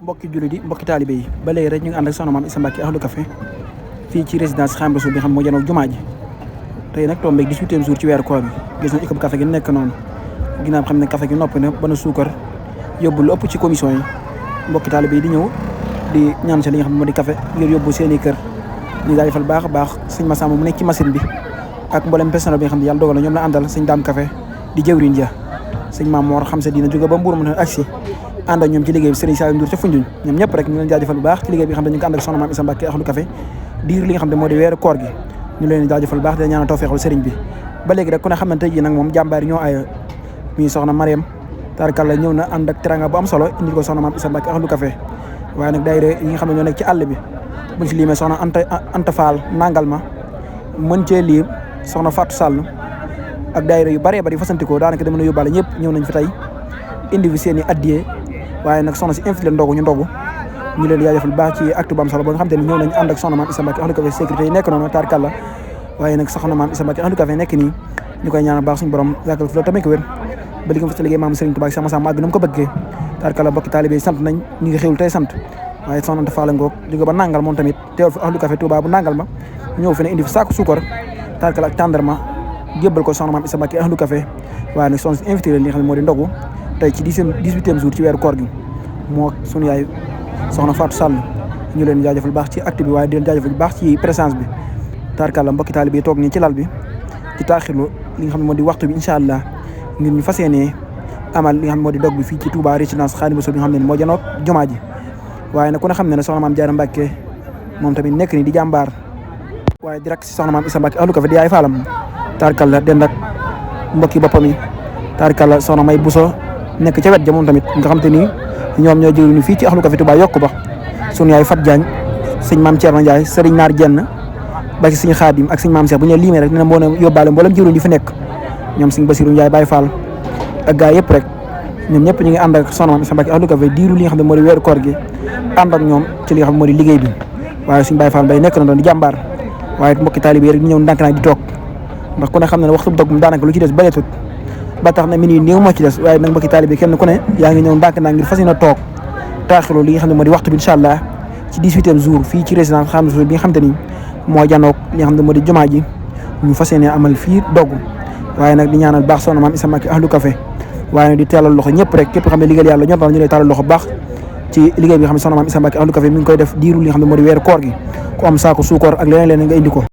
mbokki jullit yi mbokki taalibe yi ba léegi rek ñu ngi ànd ak soxna Maam Issa Mbacké Ahlu Café fii ci résidence Xaadimu Rasuul bi xam moo janoog jumaa ji tey nag tombeeg 18e jour ci weeru koor bi gis nañ équipe café gi nekk noonu ginnaaw xam ne café gi noppi na ba na suukar yóbbu lu ëpp ci commission yi mbokki taalibe yi di ñëw di ñaan si li nga xam ne moo di café ngir yóbbu seen i kër ñu jaajëfal baax a baax sëñ Massamba mu nekk ci machine bi ak mboolem personnel bi nga xam ne yàlla dogal na ñoom la àndal sëñ Daam Café di jëwriñ ja sëñ Maam Moor xam sa dina jóge ba Mbuur mu ne agsi ànd ak ñoom ci liggéey bi Serigne Saliou Ndour ca Foundiougne ñoom ñëpp rek ñu leen jaajëfal bu baax ci liggéey bi nga xam ne ñu ngi ko ànd ak soxna Maam Issa Mbacké Ahlu Café diir li nga xam ne moo di weeru koor gi ñu leen jaajëfal bu baax di ñaanal tawfeexul Serigne bi ba léegi rek ku ne xam ne tey jii nag moom jàmbaar yi ñoo ay mi soxna Mariam tarkalla ñëw na ànd ak teranga bu am solo indi ko soxna Maam Issa Mbacké Ahlu Café waaye nag daayira yi nga xam ne ñoo nekk ci àll bi buñ si limee soxna Anta Fall nangal ma mën cee lii soxna Fatou Sall ak daayira yu bëree bëri fasantikoo daanaka dama na yóbbaale ñëpp ñëw nañ fi tey indi fi seen i addiyee waaye nag soxna si invité ndogu ñu ndogu ñu leen di jaajëfal baax ci acte bu am solo ba nga xam te ne ñëw nañ ànd ak soxna Maam Issa Mbacké Ahlu Café sécurité yi nekk noonu tarkalla waaye nag soxna Maam Issa Mbacké Ahlu Café nekk nii ñu koy ñaanal baax suñu borom yàggal fi loolu tamit ko wér ba li nga fa liggéey maam Serigne Touba Cheikh Massamba àgg na mu ko bëggee tarkalla bokki taalibe yi sant nañ ñu ngi xewul tey sant waaye soxna Anta Fall ngoog jóge ba nangal moom tamit teewal fi Ahlu Café Touba bu nangal ma ñëw fi ne indi fi saako suukar tarkalla ak tàndarma jébbal ko soxna Maam Issa Mbacké Ahlu Café waaye nag soxna si invité leen li nga xam ne moo di ndogu tey ci 18e jour ci weeru koor gi moo sunu yaay soxna Fatou Sall ñu leen jaajëfal baax ci acte bi waaye di leen jaajëfal baax ci présence bi tarkalla mbokki taalibe yi toog nii ci lal bi ci taaxirlu li nga xam ne moo di waxtu bi incha allah ngir ñu fas yéenee amal li nga xam ne moo di dog bi fii ci Touba résidence Xaadimu Rasuul bi nga xam ne moo janoog jumaa ji waaye nag ku ne xam ne ne soxna Maam Jaara Mbacké moom tamit nekk ni di jàmbaar waaye direct si soxna Maam Issa Mbacké Ahlu Café di yaay faalam tarkalla den ak mbokki boppam yi tarkalla soxna May Buso nekk ca wet ja moom tamit nga xam te ni ñoom ñoo jëriñu fii ci Ahlu Café Touba yokku ba sunu yaay Fat Diagne sëñ Maam Thierno Ndiaye sëriñ Naar Jenn ba ci sëñ Xaadim ak sëñ Maam Cheikh bu ñu leen limee rek dina mën a yóbbaale mboolem jëriñ di fi nekk ñoom sëñ Basiru Ndiaye Baye Fall ak gaa yëpp rek ñoom ñëpp ñu ngi ànd ak soxna Maam Issa Mbacké Ahlu Café diiru li nga xam ne moo di weeru koor gi ànd ak ñoom ci li nga xam ne moo di liggéey bi waaye suñ Baye Fall Mbaye nekk na doon di jàmbaar waaye mbokki taalibe yi rek di ñëw ndànk naa di toog ndax ku ne xam ne waxtu dog moom daanaka lu ci des bëreetut ba tax na minute néew moo ci des waaye nag mbokki taalibe kenn ku ne yaa ngi ñëw ndànk naa ngir fas yéene toog taaxirlu li nga xam ne moo di waxtu bi incha allah ci 18e jour fii ci résidence Xaadimu Rasuul bi nga xam te ni moo janoog li nga xam ne moo di jumaa ji ñu fas yéene amal fii dogg waaye nag di ñaanal baax soxna Maam Issa Mbacké Ahlu Café waaye nag di teelal loxo ñëpp rek képp xam ne liggéey yàlla ñoo tax ñu lay taalal loxo baax ci liggéey bi nga xam ne soxna Maam Issa Mbacké Ahlu Café mi ngi koy def diiru li nga xam ne moo di weeru koor gi ku am saako suukar ak leneen nga indi ko